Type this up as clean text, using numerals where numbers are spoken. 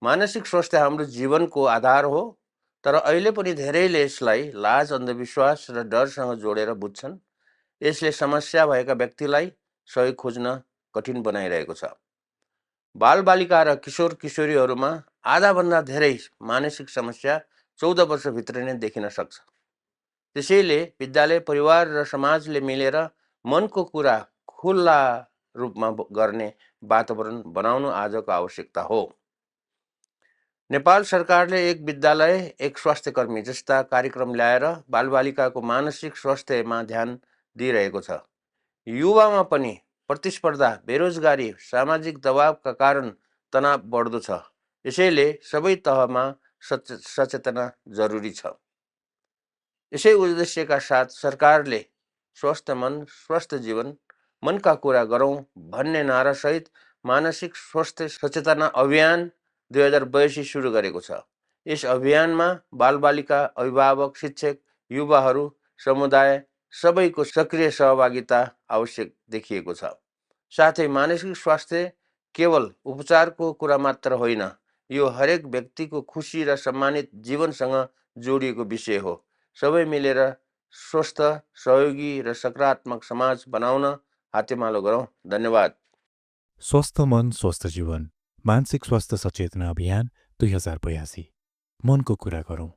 मानसिक स्वास्थ्य हाम्रो जीवनको आधार हो, तर अहिले पनि धेरैले यसलाई लाज, अन्धविश्वास र डरसँग जोडेर बुझ्छन्। यसले समस्या भएका व्यक्तिलाई सहयोग खोज्न कठिन बनाइरहेको छ। बालबालिका र किशोर किशोरीहरूमा आधाभन्दा धेरै मानसिक समस्या 14 वर्षभित्र नै देखिन सक्छ। त्यसैले विद्यालय, परिवार र समाजले मिलेर मनको कुरा खुल्ला रूपमा गर्ने वातावरण बनाउनु आजको आवश्यकता हो। नेपाल सरकारले एक विद्यालय, एक स्वास्थ्यकर्मी जस्ता कार्यक्रम ल्याएर बालबालिकाको मानसिक स्वास्थ्यमा ध्यान दिइरहेको छ। युवामा पनि प्रतिस्पर्धा, बेरोजगारी, सामाजिक दबावका कारण तनाव बढ्दो छ। यसैले सबै तहमा सचेतना जरुरी छ। यसै उद्देश्यका साथ सरकारले स्वस्थ मन, स्वस्थ जीवन, मनका कुरा गरौँ भन्ने नारासहित मानसिक स्वास्थ्य सचेतना अभियान 2082 सुरु गरेको छ। यस अभियानमा बालबालिका, अभिभावक, शिक्षक, युवाहरू, समुदाय सबैको सक्रिय सहभागिता आवश्यक देखिएको छ। साथै मानसिक स्वास्थ्य केवल उपचारको कुरा मात्र होइन, यो हरेक व्यक्तिको खुसी र सम्मानित जीवनसँग जोडिएको विषय हो। सबै मिलेर स्वस्थ, सहयोगी र सकारात्मक समाज बनाउन हातेमालो गरौँ। धन्यवाद। स्वस्थ मन, स्वस्थ जीवन, मानसिक स्वास्थ्य सचेतना अभियान 2082। मनको कुरा गरौँ।